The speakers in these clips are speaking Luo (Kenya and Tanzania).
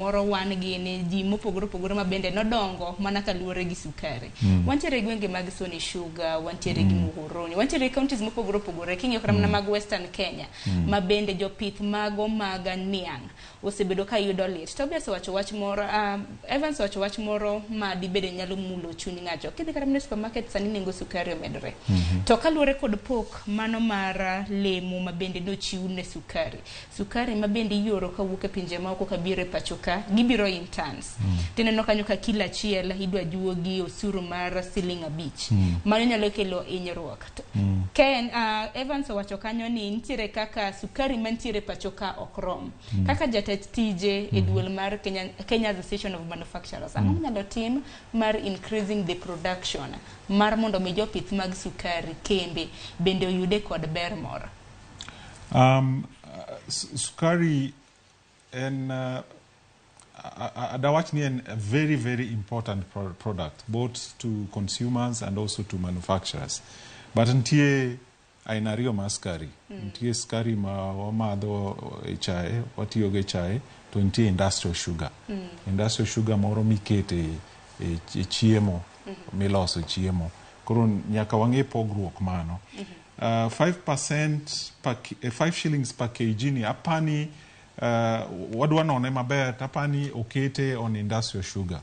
Moro wan gini ji mopogore opogore ma bende nodongo mana kaluwore gi sukari. Wantiere e gwenge mag Sony Sugar, wantiere gi Muhoroni, wantiere e counties mopogore opogore king'iyo kata mana mag Western Kenya ma bende jopith mago mag niang' osebedo ka yudo lit. Tobias owacho wach moro, Evans owacho wach moro ma dibede nyalo mulo chuny ng'ato. Kidhi kata mana e supermarket sani nengo sukari omedore. To kaluwore kod pok mano mar lemo ma bende nochiw ne sukari. Sukari ma bende ioro kawuok e pinje maoko kabiro e pacho ka gibiro in tons. Tineno kanyo ka kilo achiel idwa juogi osuru mar siling 5. Mano nyalo kelo hinyruok. Ken Evans owacho kanyo ni nitiere kaka sukari mantiere pacho ka ok rom. Kaka jatend tije e duol mar Kenya Association of Manufacturers, ang'o minyalo tim mar increasing the production mar mondo mi jopith mag sukari kembe bende oyude kod ber moro? Sukari en adawach ni en a very, very important product both to consumers and also to manufacturers, but nitie aina ariyo mar sukari. Nitie sukari ma wamadho e chae, watiyogo e chae, to nitie industrial sugar. Industrial sugar moro mikete e chiemo, miloso chiemo. Koro nyaka wang'e pogruok mano. 5% per 5 shillings per kg ni apani wadwa none maber to apani okete on industrial sugar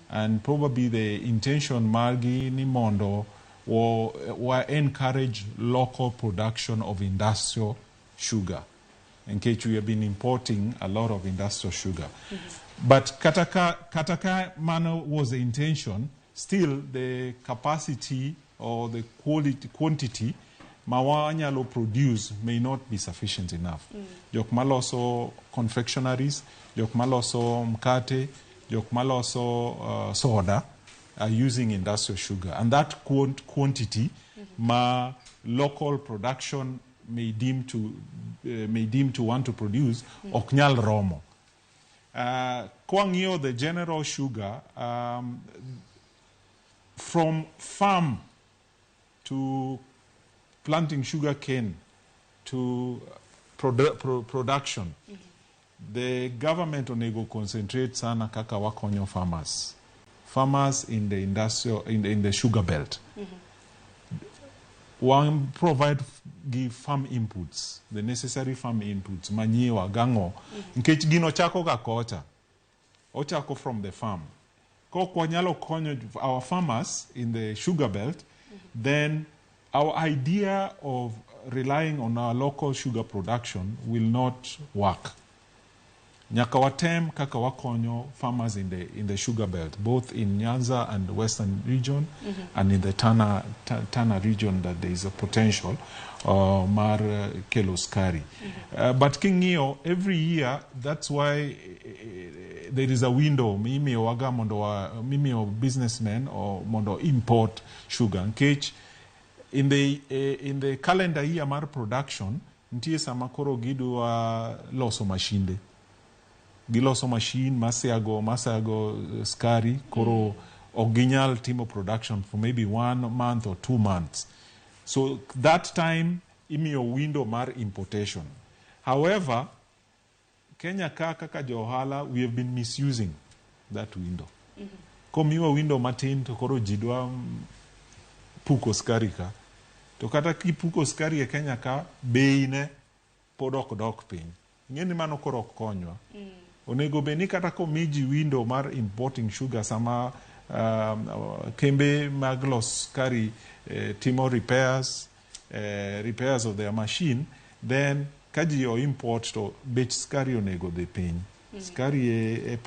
and probably the intention margi ni mondo wa encourage local production of industrial sugar in case we have been importing a lot of industrial sugar. But kata ka mano was the intention, still the capacity or the quality, quantity ma wanyalo produce may not be sufficient enough. Jok maloso confectionaries, jok maloso mkate, jok maloso soda are using industrial sugar. And that quantity ma local production may deem to want to produce ok nyal romo. Kwang'iyo the general sugar from farm to planting sugar cane to production, the government onego concentrate sana kaka wakonyo farmers in the industrial in the sugar belt. One provide give farm inputs, the necessary farm inputs, manyiwa gang'o, nikech gino chako ga kocha, ochako from the farm. Kok wanyalo konyo our farmers in the sugar belt, then our idea of relying on our local sugar production will not work. Nyaka watem kaka wakonyo farmers in the sugar belt, both in Nyanza and the Western region and in the Tana region, that there is a potential mar kelo skari. But king'iyo every year, that's why there is a window mimiyo waga mondo wa, mimiyo businessmen or mondo import sugar, nikech in the calendar year mar production nitie sama koro gidwa loso mashinde, giloso machine masiago skari, koro ok ginyal timo production for maybe one month or 2 months. So that time imiyo window mar importation. However, Kenya ka kaka jo ohala, we have been misusing that window. Komiwa window matin to koro ji dwa puko skari ka, to kata kipuko skari e Kenya ka, bei ne pod ok dok piny. Ing'e ni mano koro ok konywa. Onego bed ni kata komi ji window mar importing sugar sama kembe mag los skari timo repairs of their machine, then ka ji o import to bech skari onego dhi piny. Skari e